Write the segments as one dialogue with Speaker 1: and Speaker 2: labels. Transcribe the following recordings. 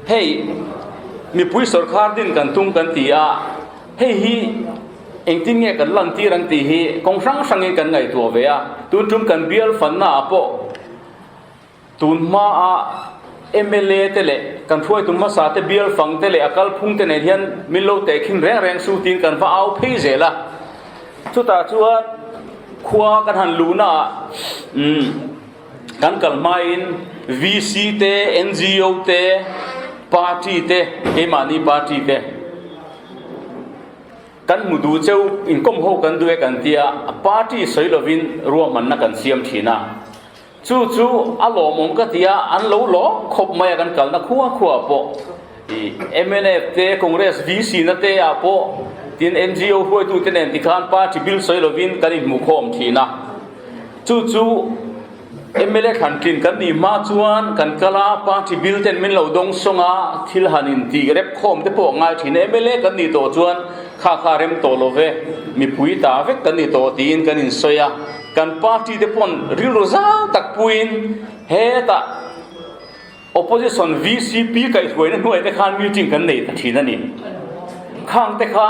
Speaker 1: Hei mipui sawrkhar din kan tum kan ti a, hei hi engtin nge kan lantir ang tih hi kawng hrang hrangin kan ngaihtuah ve a. Tun tum kan bial fanna ah pawh tun hmaa mla te leh kan hruaitu hmasa te bial fang te leh a kalphung te nen hian min lo tehkhin reng reng su tiin kan va au phei zel a. Chutah chuan khua kan han luhna ah umm Kan kal hmain VC te, NGO te, party te, keimahni party te kan hmu duh cheu, inkawm ho kan duh e kan tia, party sawi lovin ruahmanna kan siam thin a. Chu chu a lawmawm ka tia, an lo lawm khawp mai a kan kalna khua khua pawh. Mnf te, Congress VC na te ah pawh tin NGO hruaitu te nen tikhan party bil sawi lovin kan inhmuhkhawm thin a. Chu chu mla thlan tlin kan nih hma chuan kan kal a, party bill ten min lo dawng sawng a, thil han intih rep khawm te pawh a ngai thin a. Mla kan nih tawh chuan kha kha rem tawh lo ve, mipui ta vek kan ni tawh tiin kan insawi a. Kan party te pawn rilru zau tak puiin hetah Opposition VCP kaihhruaina hnuai te khan meeting kan nei ta thin a ni. Khang te kha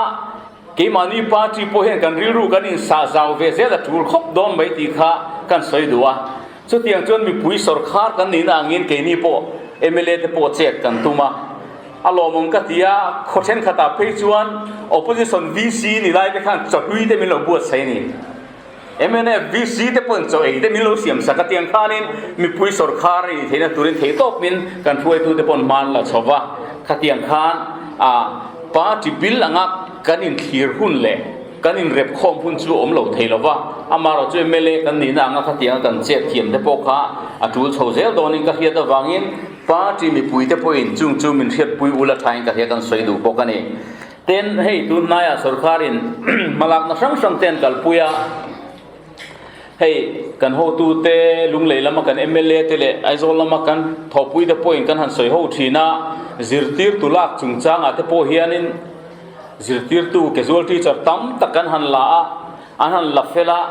Speaker 1: keimahni party pawh hian kan rilru kan insah zau ve zel a tul khawp dawn mai tih kha kan sawi duh a. Chutiang chuan mipui sawrkhar kan nihna angin keini pawh mla te pawh chet kan tum a. A lawmawm ka ti a, khaw thenkhatah phei chuan Opposition VC ni lai te khan chawhlui te min lo buatsaih a ni. Mnf VC te pawhin chaw ei te min lo siam sak a tiang khanin mipui sawrkhar a intheihna turin thei tawpin kan hruaitute pawhin hma an la chho va, khatiang khan ah party bil anga kan inthlir hun leh kan inrep khawm hun chu a awm lo thei lo va, amaherawhchu mla kan nihna anga khatianga kan chet thiam te pawh kha a tul chho zel dawnin ka hriat avangin party mipui te pawhin chung chu min hriatpui ula thain ka hria kan sawi duh bawk a ni. Tin, hei tun hnaiah sorkarin hmalakna hrang hrang te an kalpui a, hei kan hotute Lunglei lama kan mla te leh Aizawl lama kan thawhpui te pawhin kan han sawi ho thin a, zirtirtu lak chungchangah te pawh hianin zirtirtu casual teacher tam tak kan han la a, an han la fel a,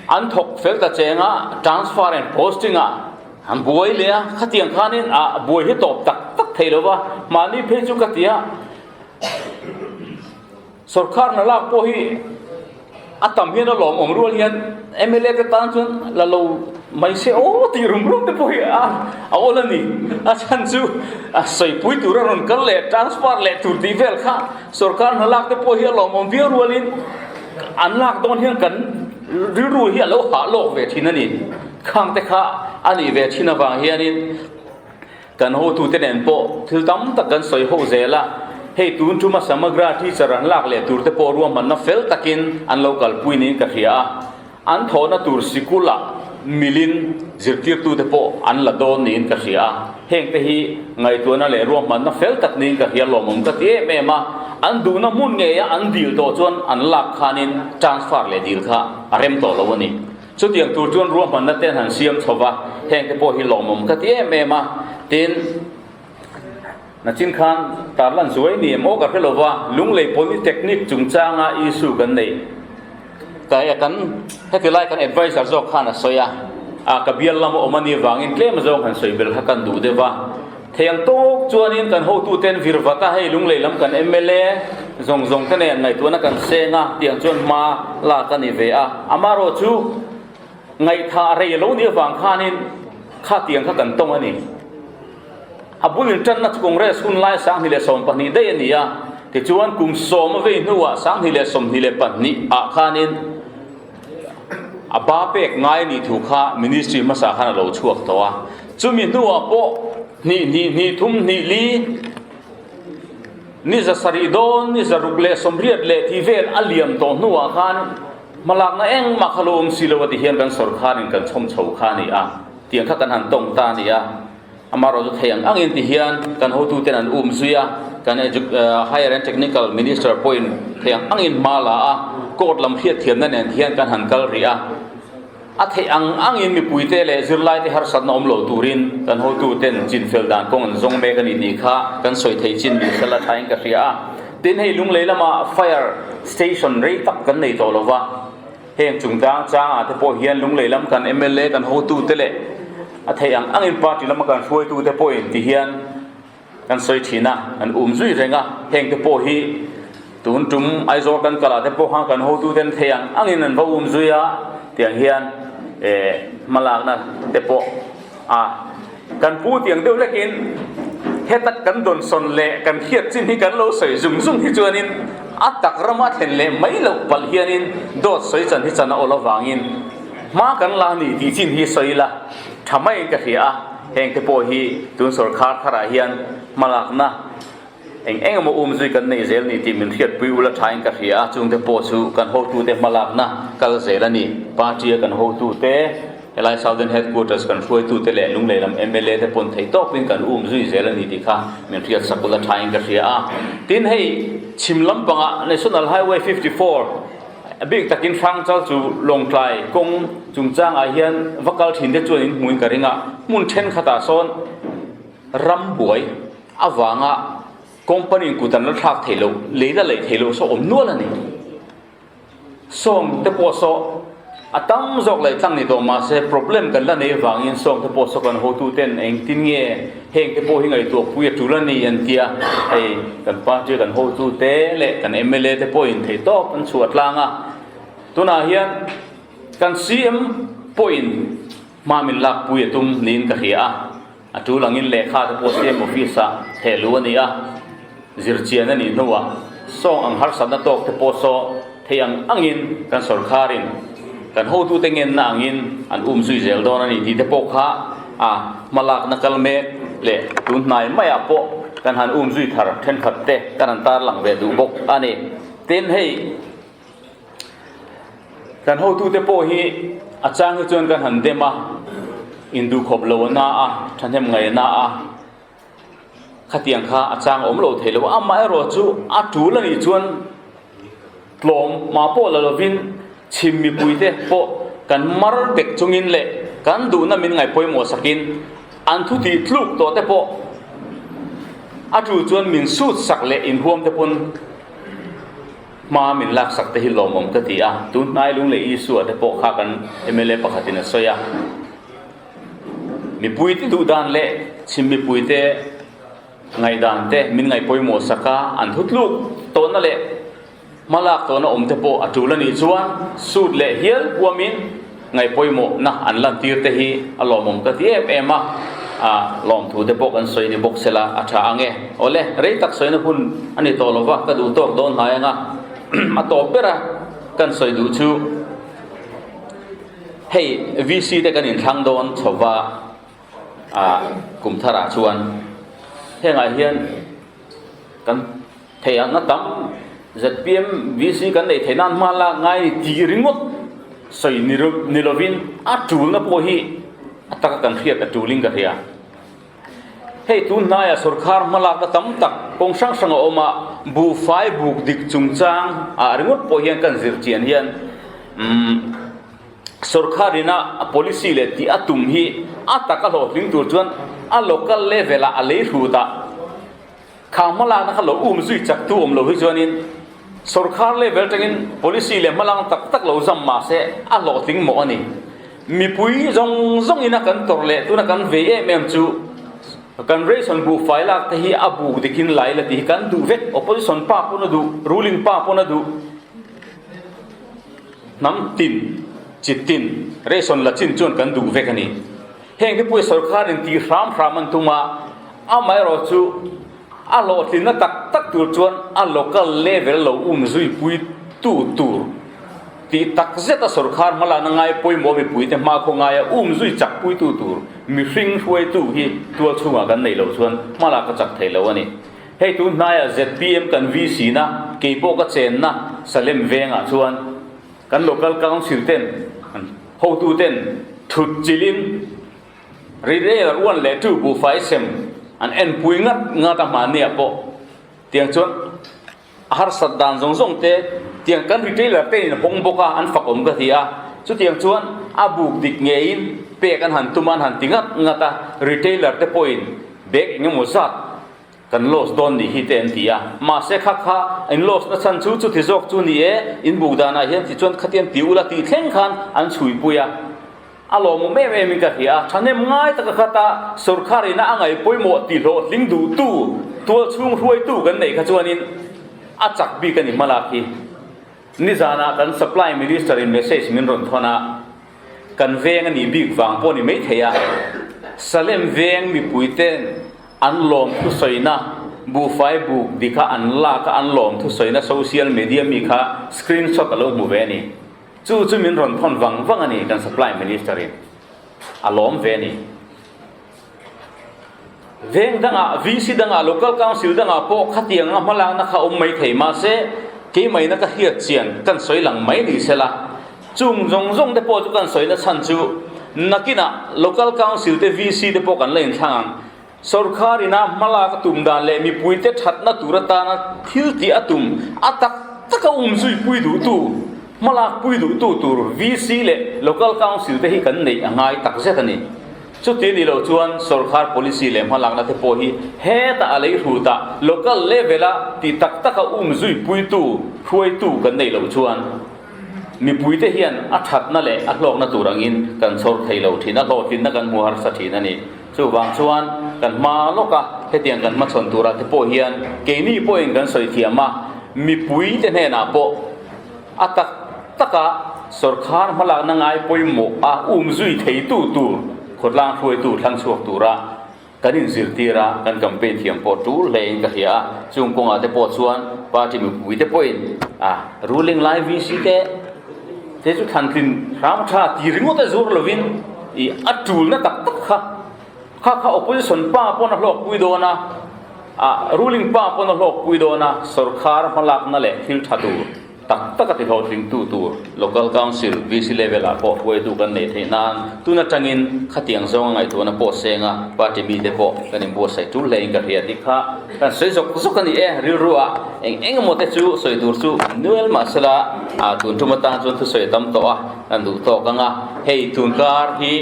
Speaker 1: An thawk fel ta cheng a, transfer and posting ah an buai leh a, khatiang khanin ah buai hi tawp tak tak thei lo va, mahni phei chu ka ti a, sorkar hna lak pawh hi a tam hian a lawmawm rual hian mla te tan chuan la lo mai se aw tih rum rum te pawh hi a awl a ni, a chhan chu a sawipui tur a rawn kal leh transfer leh tur tih vel kha sorkar hna lak te pawh hi a lawmawm viau rualin. An lak dawn hian kan rilru hi a lo hah lawk ve thin a ni. Khang te kha a nih ve thin avang hianin kan hotute nen pawh thil tam tak kan sawi ho zel a. Hei tun tuma Samagra teacher an lak leh tur te pawh ruahmanna fel takin an lo kalpui niin ka hria a. An thawhna tur sikulah milin zirtirtute pawh an la dawn niin ka hria a, hengte hi ngaihtuahna leh ruahmanna fel tak niin ka hria lawmawm ka ti em em a, an duhna hmun ngeia an dil tawh chuan an lak khanin transfer leh dil kha a rem tawh lo a ni. Chutiang tur chuan ruahmanna te an han siam chho va, hengte pawh hi lawmawm ka ti em em a, tin, Nachin khan tarlan zuai ni em aw ka hre lova, Lunglei Polytechnic chungchanga issue kan nei. Kai a kan heti lai kan advisor zawk khan a sawi a, a ka bial lama awm a nih vangin tlem zawng han sawi bel kha kan duh deuh a. Theiang tawk chuanin kan hotuten vir vat a, hei Lunglei lam kan mla zawng zawng te nen ngaihtuahna kan seng a, tiang chuan hma lak a ni ve a. Amaherawhchu ngaihthah a rei lo nih avang khanin kha tiang kha kan tawng a ni. A bul inṭanna chu Congress hun lai 2012 daih a ni a, tichuan kum sawm a vei hnuah 2022 ah khanin a ba pek ngai a nih thu kha Ministry hmasa khan a lo chhuak tawh a. Chumi hnuah pawh hnih hnih hnih thum hnih li ni za sarih dawn ni za ruk leh sawmriat leh tih vel a liam tawh hnuah khan hmalakna engmah kha lo awm si lo a ti hian kan sawrkharin kan chhawm chho kha a ni a, tiang kha kan han tawng ta a ni a. Amaherawhchu thei ang angin ti hian kan hotuten an um zui a, kan Higher and Technical Minister pawhin thei ang angin hma la a, court lam hriatthiamna nen hian kan han kal rih a. A theih ang angin mipuite leh zirlaite harsatna awm lo turin kan hotuten chinfel dan kawng an zawng mek a ni tih kha kan sawi thei chin min hre la thain ka hria a. Tin, hei Lunglei lama Fire Station rei tak kan nei tawh lo va, heng chungchang changah te pawh hian Lunglei lam kan mla kan hotute leh. A theih ang angin party lama kan hruaitute pawhin ti hian kan sawi thin a, kan um zui reng a, hengte pawh hi tun tum Aizawl kan kal ah te pawh khan kan hotuten theih ang angin an va um zui a, tiang hian eh hmalakna te pawh a kan pu tiang deuh hlekin heta kan dawnsawn leh kan hriat chin hi kan lo sawi zung zung hi chuanin a tak rama thlen leh mai loh palh hianin dawt sawi chan hi chan a awl avangin hma kan la ni tih chin hi sawi ila tha maiin ka hria a, hengte pawh hi tun sawrkhar tharah hian hmalakna eng eng emaw um zui kan nei zel ni tih min hriatpui ula thain ka hria a, chungte pawh chu kan hotute hmalakna kal zel a ni. Party a kan hotute, helai Southern Headquarters kan hruaitute leh Lunglei lam mla te pawn theih tawpin kan um zui zel a ni tih kha min hriatsak ula thain ka hria a. Tin, hei chhim lampangah National Highway 54, A bik takin Hrangchal chu Lawngtlai kawng chungchangah hian va kal thin te chuan in hmuin ka ring a, hmun thenkhatah sawn ram buai avanga company in kut an la thlak theih loh, lei la leih theih loh saw awm nual a ni. Sawng te pawh saw a tam zawk leh tlang ni tawh mahse problem kan la nei avangin sawng te pawh saw kan hotuten engtin nge Heng te pawh hi ngaihtuah pui a tul a ni an ti a, hei kan party kan hotute leh kan mla te pawhin theih tawp an chhuah tlang a, tunah hian kan CM pawhin hma min lak pui a tum niin ka hria a, a tul angin lehkha te pawh CM office ah theh luh a ni a, zirchian a nih hnuah sawng ang harsatna tawk te pawh saw theih ang angin kan sawrkharin kan hotute ngenna angin an um zui zel dawn a ni tih te pawh kha a hmalakna kal mek leh tun hnai maiah pawh kan han um zui thar thenkhat te kan han tarlang ve duh bawk a ni. Tin, hei kan hotute pawh hi a chang hi chuan kan han dem a, induhkhawp lo a na a, thahnem ngaih a na a, Khatiang kha a chang awm lo thei lo a, amaherawhchu a tul a nih chuan tlawm mah pawh la lovin chhim mipuite pawh kan mar dek chungin leh kan duhna min ngaihpawimawh sakin an thu tih tluk tawh te pawh a tul chuan min sut sak leh inhuam te pawn hma min lak sak te hi lawmawm ka ti a, tun hnai lung leh Isua te pawh kha kan mla pakhatin a sawi a. Mipuite duh dan leh chhim mipuite ngaihdan te min ngaih pawimawh sak a, an thutluk tawhna leh hmalak tawhna awm te pawh a tul a nih chuan sut leh hial huamin ngaih pawimawhna an lantir te hi a lawmawm ka ti em em a, a lawmthu te pawh kan sawi ni bawk sela a tha ang e. Awle, rei tak sawina hun a ni tawh lova ka duh tawk dawn hlai ang a, a tawp bera kan sawi duh chu. Hei VC te kan inthlang dawn chhova ah kum tharah chuan hengah hian kan theih ang a tam zpm VC kan neih theih nan hma lak ngai ni tih ringawt sawi ni lovin a tulna pawh hi a taka kan hriat a tulin ka hria. Hei tun hnaiah sorkar hmalakna tam tak kawng hrang hrang a awm a, buhfai buk dik chungchang ah ringawt pawh hian kan zir chian hian umm sorkar ina a policy leh tih a tum hi a taka hlawhtling tur chuan a local level ah a lei hrut a, kha hmalakna kha lo um zui chak tu awm lo hi chuanin sorkar level atangin policy leh hmalakna tak tak lo zam mahse a hlawhtling mawh a ni. Mipui zawng zawng ina kan tawrh leh tuna kan vei em em chu kan ration buhfai lak te hi a buk dikin lai la tih hi kan duh vek, opposition pa pawn a duh, ruling pa pawn a duh, hnam tin, chi tin ration la chin chuan kan duh vek a ni. Heng te pawh hi sorkar in tih hram hram an tum a, amaherawh chu a hlawhtlinna tak tak tur chuan a local level lo um zui pui tu tur. Tih tak zeta sorkar hmalakna ngai pawimawh mipuite hmakhaw ngaia um zui chak puitu tur mihring hruaitu hi tual chhungah kan neih loh chuan hmalak ka chak thei lo a ni. Hei tun hnaiah zpm kan VC na, kei pawh ka chenna Salem vengah chuan kan local council ten, hotu ten thut chilhin rirel ruan leh tu buhfai sem an enpui ngat ngat a hmahniah pawh tiang chuan A harsat dan zawng zawng te tiang kan retailer te in hawng bawk a, an fak awm ka ti a. Chutiang chuan a buk dik ngeiin pek an han tum a, an han ti ngat ngat a, retailer te pawhin bag eng emaw zat kan loss dawn nih hi te an ti a. Mahse kha kha in loss na chhan chu chuti zawk chu ni e, in buk danah hian tichuan khatiang ti ula tih thleng khan an chhuipui a. A lawmawm em em in ka hria a, thahnem ngai taka khata sorkar ina a ngaih pawimawh tih hlawhtling duhtu tualchhung hruaitu kan neih kha chuanin a chak bik a ni hmalak hi. Nizanah kan supply minister in message min rawn thawn a, kan veng a nih bik vang pawh a ni maithei a, Salem veng mipui ten an lawm thusawina buhfai buk dikha an lak a, an lawm thusawina social media mi kha screenshot a lo hmu ve a ni. Chu chu min rawn thawn vang vang a ni kan supply minister in a lawm ve a ni. Veng dangah, VC dangah, local council dangah pawh khatiang a hmalakna kha awm mai thei mahse keimaina ka hriat chian kan sawi lang mai ni sela. Chung zawng zawng te pawh chu kan sawina chhan chu nakinah local council te VC te pawh kan la inthlang ang. Sorkar ina hmalak a tum dan leh mipuite thatna tur atana thil tih a tum a tak taka umzui pui duhtu, hmalak pui duhtu tur VC leh Local Council te hi kan neih a ngai tak zet a ni. Chuti ni lo chuan sorkar policy leh hmalakna te pawh hi hetah a lei hrutah local level a ti tak taka umzui puitu, hruaitu kan neih loh chuan mipuite hian a thatna leh a hlawkna tur angin kan chhawr thei lo thin a, hlawhtlinna kan hmu harsa thin a ni. Chuvang chuan kan hma lawk a, hetiang kan hmachhawn turah te pawh hian keini pawhin kan sawi thiam a, mipuite hnenah pawh a tak taka sawrkhar hmalakna ngai pawimawh a umzui theitu tur khawtlang hruaitu thlang chhuak tura kan inzirtir a, kan campaign thiam pawh tul hlein ka hria a. Chung kawngah te pawh chuan party mipuite pawhin a ruling lai VC te te chu thlantlin hram tha ti ringawt a zur lovin I a tulna tak tak kha, kha kha opposition pa pawn a hlawkpui dawn a, ah ruling pa pawn a hlawkpui dawn a, sorkar hmalakna leh thil tha tur tak tak a ti hlawhtlingtu tur local council VC level ah pawh hruaitu kan neih theih nan tun atangin khatiang zawnga ngaihtuahna pawh senga party mite pawh kan inbuatsaih tul hlein ka hria tih kha kan sawi zawk zawk a ni e. Rilru ah eng eng emaw te chu sawi tur chu nual mahsela ah tun tum atan chuan thusawi a tam tawh a. Kan duh tawk ang a, hei tunkar hi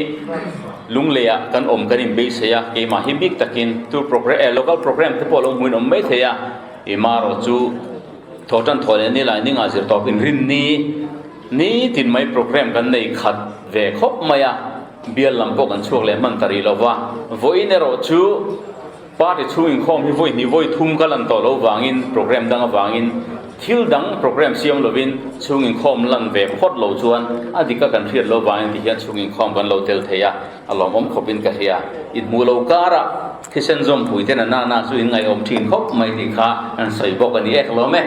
Speaker 1: Lungleiah kan awm kan inbeisei a, keimah hi bik takin tour program eh local program te pawh lo hmuin awm mai thei a, i marawh chu thaw tan thaw leh nilai ningah zir tawp inrin ni ni tin mai program kan nei khat ve khawp mai a, bial lam pawh kan chhuak leh hman ta rih lo va, vawiin erawh chu Party chhung inkhawm hi vawi hnih vawi thum ka lan tawh lo vangin program dang avangin thil dang program siam lovin chhung inkhawm lan ve phawt lo chuan a dika kan hriat lo vangin ti hian chhung inkhawm kan lo tel thei a, a lawmawm khawpin ka hria. Inhmuh lo karah thisen zawmpui ten a nana chu in ngaihawm thin khawp mai tih kha an sawi bawk a ni e, ka lawm e.